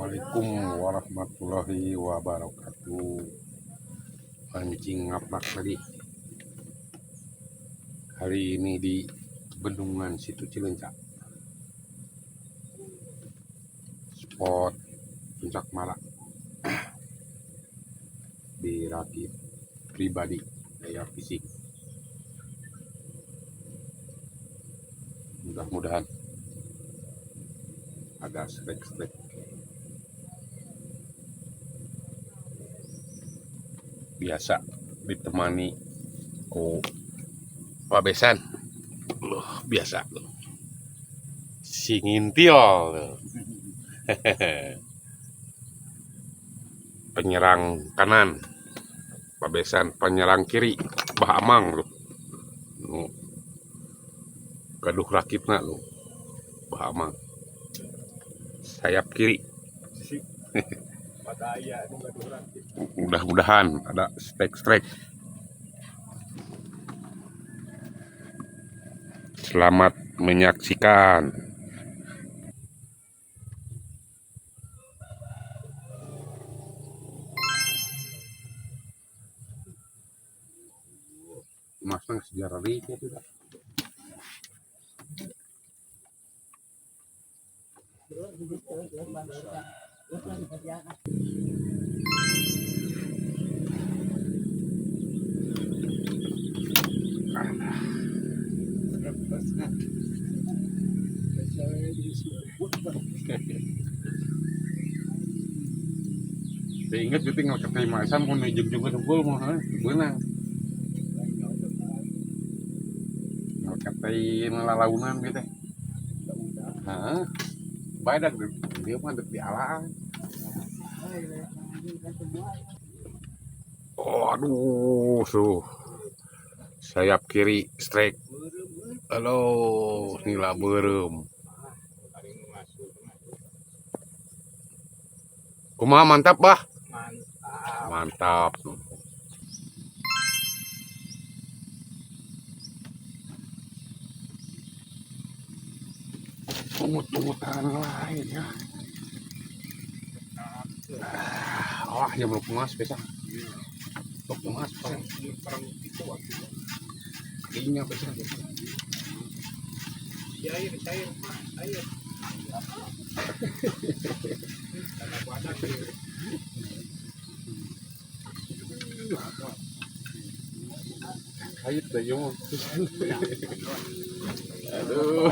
Assalamualaikum warahmatullahi wabarakatuh. Mancing ngaplak lagi. Hari ini di Bendungan Situ Cileunca, spot Puncak Mara, di rakit pribadi daya fisik. Mudah-mudahan ada strike-strike. Biasa ditemani ku Pak Besan. Loh, biasa loh. Si ngintil. Penyerang kanan Pak Besan, penyerang kiri Bah Amang loh. Nu gaduh rakitna loh. Bah Amang. Sayap kiri. Mudah-mudahan ada strike-strike. Selamat menyaksikan. Masang sejarah itu tidak. Saya ingat itu tinggal keterima asam kalau juga sebul mau beunang. Ngakatain lalaunan gitu. Hah? Bae dah dia mah dek di alaan. Oh, aduh, tuh. Sayap kiri strike. Halo, nila beureum. Kumaha mantap, Bah? Mantap. Mantap. Pungut-pungutan lain ya. Ah, ya belum emas bisa. Belum emas bisa. Kayaknya bisa. Cair, cair, cair. Kait deh yo. Aduh.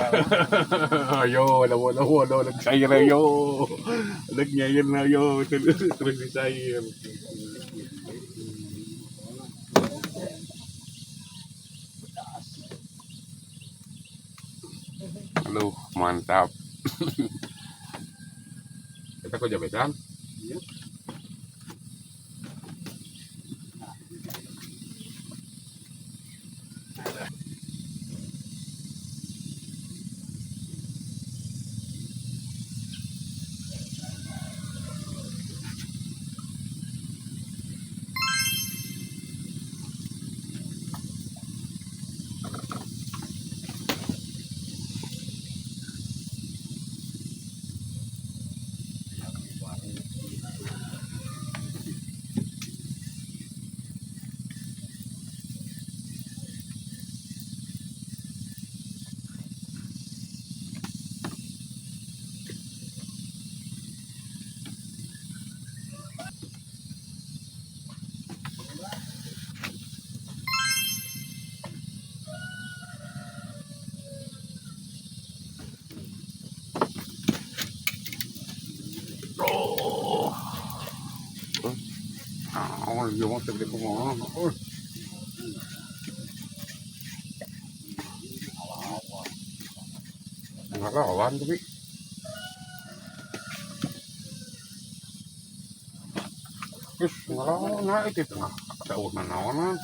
Ayo, lawo lawo lawo cair ayo. Lek nyair na yo terus dicair. Aduh, mantap. Kita kok jabetan? Iya. Oh, yo mau segede kumaha. Oh. Enggak lawan tapi. Terus ngelawan nah itu tengah. Ada urusan naonan.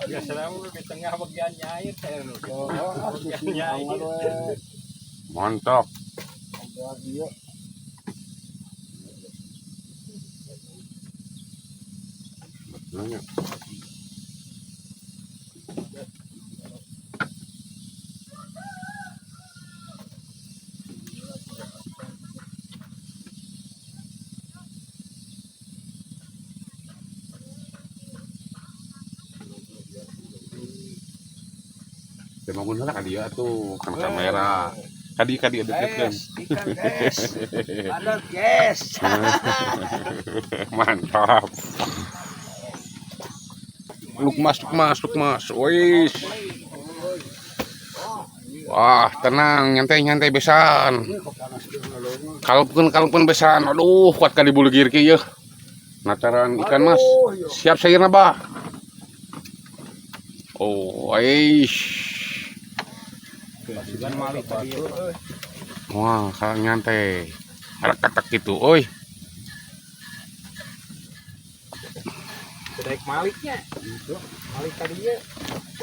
Biasanya di tengah bagian nyair saya. Bagian nyair. Mantap. Nanya. Bangun heula ka dieu atuh, kan kamera. Kadi kadi deketkeun. Ikan guys. Ada guys. Mantap. Lukmas, lukmas, lukmas. Wis. Wah, tenang, nyantai nyantai besan. Kalaupun kalaupun besan, aduh, kuat kali bulu girki yeuh. Nataran ikan mas. Siap sayurna, Bah. Oh, aish. Wah, kalau nyantai. Ada katak gitu, oi. Daek maliknya. Malik tadi ya.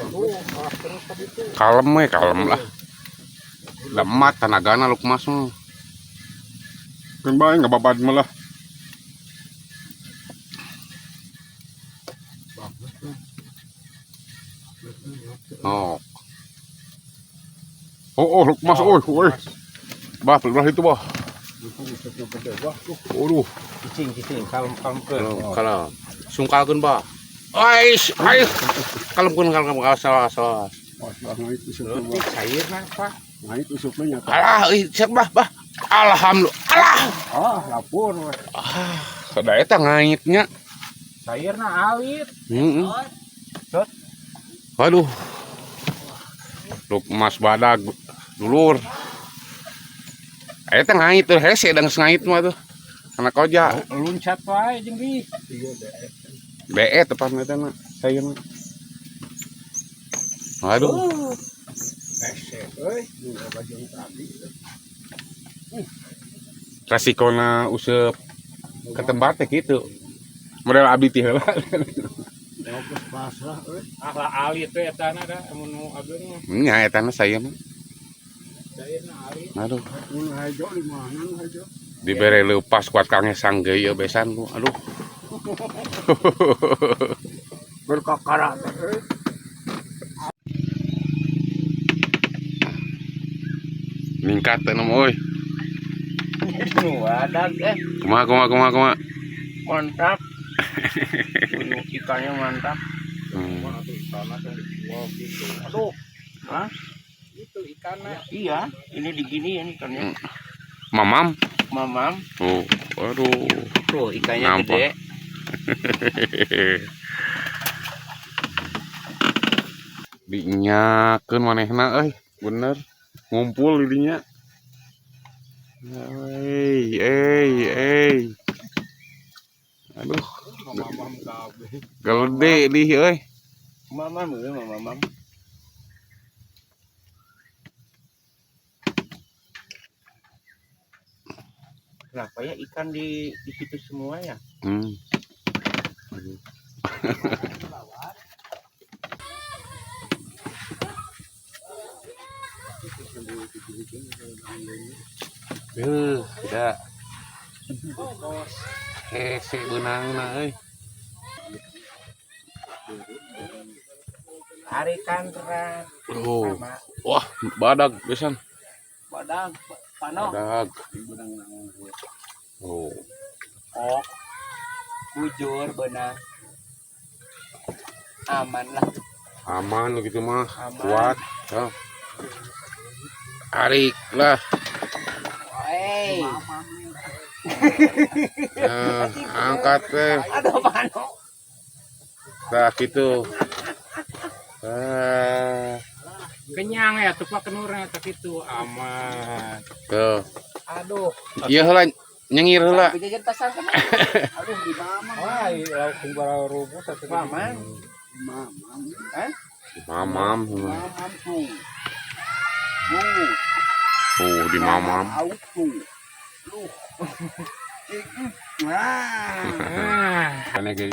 Tuh, malah terus tadi tuh. Kalem we, kalem lah. Lemat tenagana lukmas mah. Kan bae ngababad mah lah. Oh. Oh, oh, lukmas, oi, oi. Bah, belah itu, bah. Aduh, Cicing, cicing, kalem kalem ke. kalem, kalem. Sungkalkeun, bah. Ais, ais. Kalemkeun, kalem, kalem, salah, salah. Leutik cairna, Pak. Naik usupnya nyata. Alah, euy, siap, bah, bah. Alhamdulillah. Alah. Ah, lapor. Ah, da eta ngaitnya. Cairna alit. Heeh. Aduh. Lukmas badag dulur. Eta ngait tuh hese dan ngait mah tuh. Anak koja. Luncat wae jeung di. BE tepatnya teh mah sayurna. Aduh, Hese euy, nu bajang tadi. resikona useup ke tempat teh kitu. Model abdi ti heula. Fokus pasrah euy. Ah, lah alit we eta na da mun nu ageung mah. Nya eta mah sayur mah. Cairna alit. Aduh, Mun hajo di mana nu hajo? dibere leupas kuat kang ngesang geui ieu besan ku. Aduh. Berkakara teh euy. Ningkat teh nu euy. Nu badag eh Kumaha kumaha kumaha kumaha. mantap. Nu ikannya mantap. Hmm. Aduh. Hah? Itu ikannya. Iya, ini diginiin ikannya. Mamam. Mamam. Tuh, aduh. Tuh, ikannya Nampak. gede. Dinyakeun manehna euy, bener. Ngumpul di dinya. Euy, euy, euy. Aduh, gede di euy. Mamam, euy, mamam. Kenapa ya ikan di situ semua ya? Hmm. Tidak. Hese beunangna euy. Tarikan berat. Oh. Wah, badag pisan. Badag, pano. Badag. Oh. Oh. Bujur benar. Aman lah. Aman gitu mah, Aman. kuat. Ya. Tarik lah. Hey. Nah, angkat teh. Aduh pano. Nah, gitu. Ah, Kenyang ya tuh Pak kenurnya tak itu aman. tuh. Aduh. Iya heula nyengir heula. Jajan pasar kan. Aduh di mama. Wah, lauk kumbara rubuh satu Mamam. Mamam. Mamam. Mamam tuh. Tuh. Oh, di mamam. Au tuh. Luh. Wah. Karena ge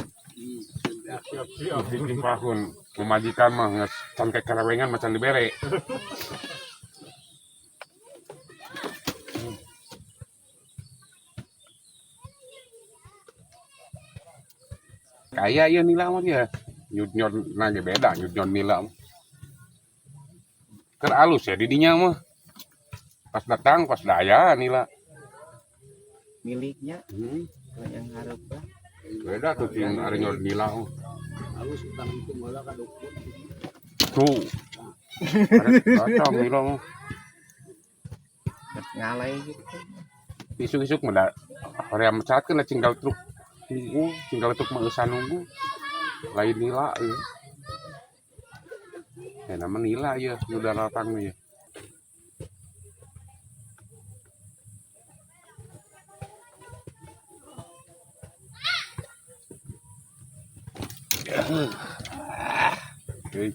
timpahun pemajikan mah geus can kekelewengan macan dibere. Kaya ieu nila mah dia. Nyut-nyut na ge beda nyut-nyut nila mah. Keur alus ya di dinya mah. Pas datang pas daya nila. Miliknya yang harap lah. Beda tuh ting ari nyot nila mah. Halus utang itu malah kadukun. Tuh. Datang nila mah. Ngalai gitu. Isuk-isuk mah da hoream mecat kan tinggal truk nunggu, tinggal truk mah eusan nunggu. Lain nila euy. Ya nama nila ya, nu datang ya. Oke.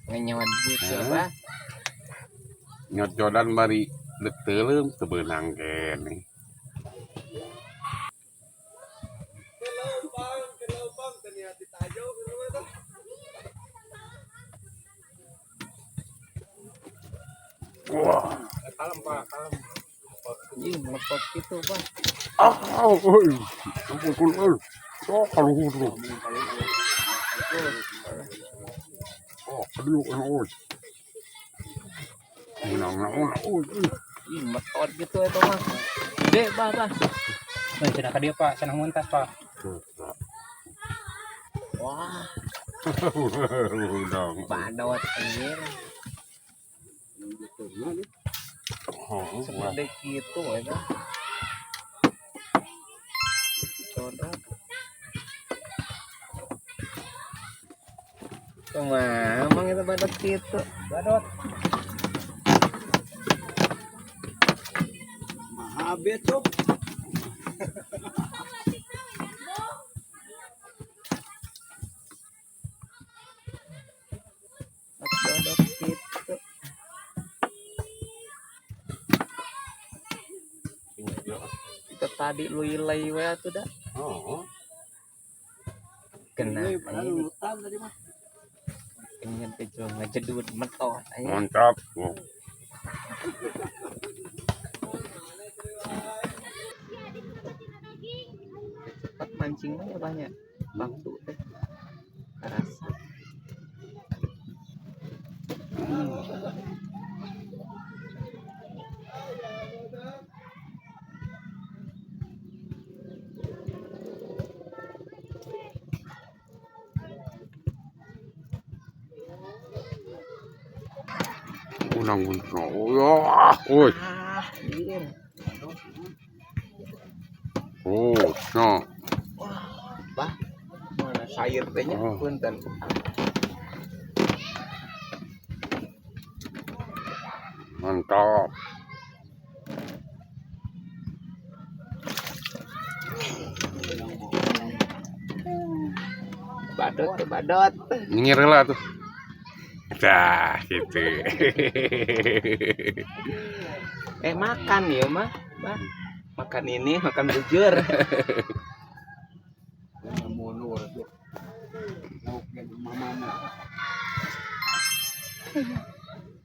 Ngenyot gitu Hah? apa? Nyot jodan bari dek teuleum teu beunang keneh. Wah. Kalem Pak, kalem. Ih, melepot gitu, Pak. Ah, euy. Ampun euy. Oh, kaluhur lu. Oh, aduh, euy. Menang naon euy. Ih, metot gitu itu mah. Gede, Pak, Pak. Nah, cenah ka dieu Pak, cenah muntas Pak. Wah, Udang. badot anjir. Oh, wah. Segede gitu ya. Codot. Kumaha emang itu badot gitu. Badot. Mahabet sob. Badot gitu. Itu tadi lu ilai we atuh dah. Oh. Kena Ini padahal ini hutan tadi mah. pengen teh jual ngejedut metot anjing. Mantap. Oh. Cepat mancing mah ya banyak waktu teh terasa. Unang unang. Oh, oi. Ah, iya. Oh, no. Wah, bah. Mana sayur teh nya Oh. punten. Mantap. Badot teh badot. Nyengir lah tuh. Dah, gitu. Makan ya mah. Bah. Makan ini, makan bujur. Mundur tuh. Lauk yang mamamu.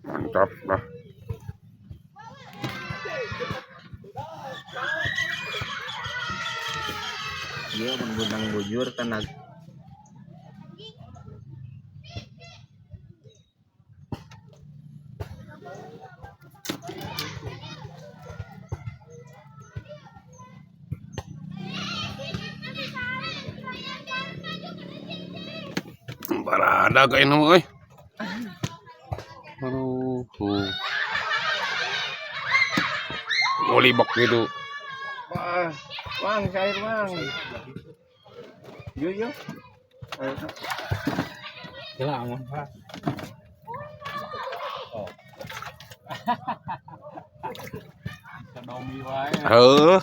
Mantap lah. Iya, mengundang bujur tenaga. Barada kayaknya mah euy. Aduh. Tuh. Ngolibak gitu. Wah, bang, cair bang. Yuk, yuk. Ayo. Gila aman Pak. Oh. Domi wae. Heuh.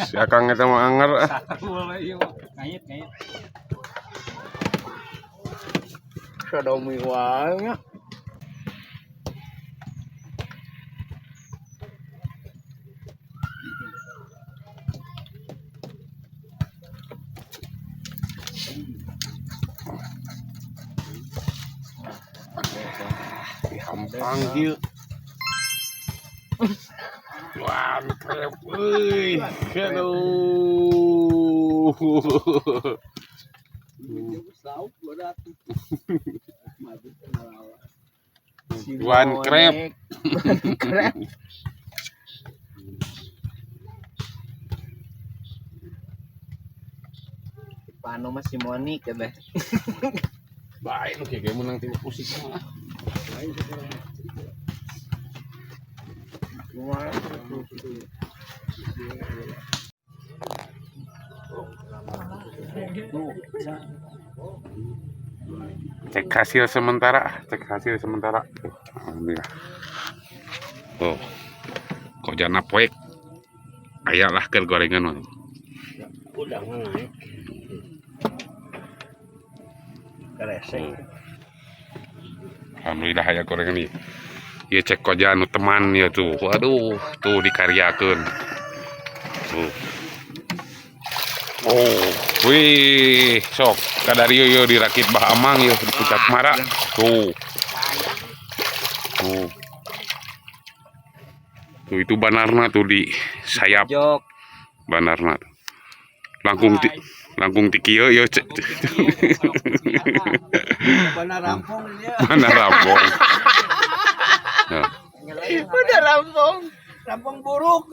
Si Akang eta mah anger ah. Sarul ieu mah. Ngait ngait. Sodomi wae nya. Dihampang kieu. Wah, krep euy. Aduh. Lauk berat. Maju ngelawan. Si One crab. bonek. One crab. Pano mah si Monik ya teh. Baik nu kieu ge meunang ti pusing mah. Lain sekarang. Kumaha? Cek hasil sementara, cek hasil sementara. Alhamdulillah. Tuh. Kojana poek. Aya lah keur gorengan mah. Udah mah naik. Keresek. Alhamdulillah aya gorengan ieu. Ieu cek koja anu teman ya tuh. Waduh, tuh dikaryakeun. Tuh. Oh, wih, sok kadarieu ieu dirakit Bah Amang ieu di Puncak Mara. Tuh. Tuh. Tuh itu banarna tuh di sayap Jok. banarna. Langkung ti kieu ieu cek. Benar rampung dia. Banar rambong. Nah. Udah rampung. Rampung buruk.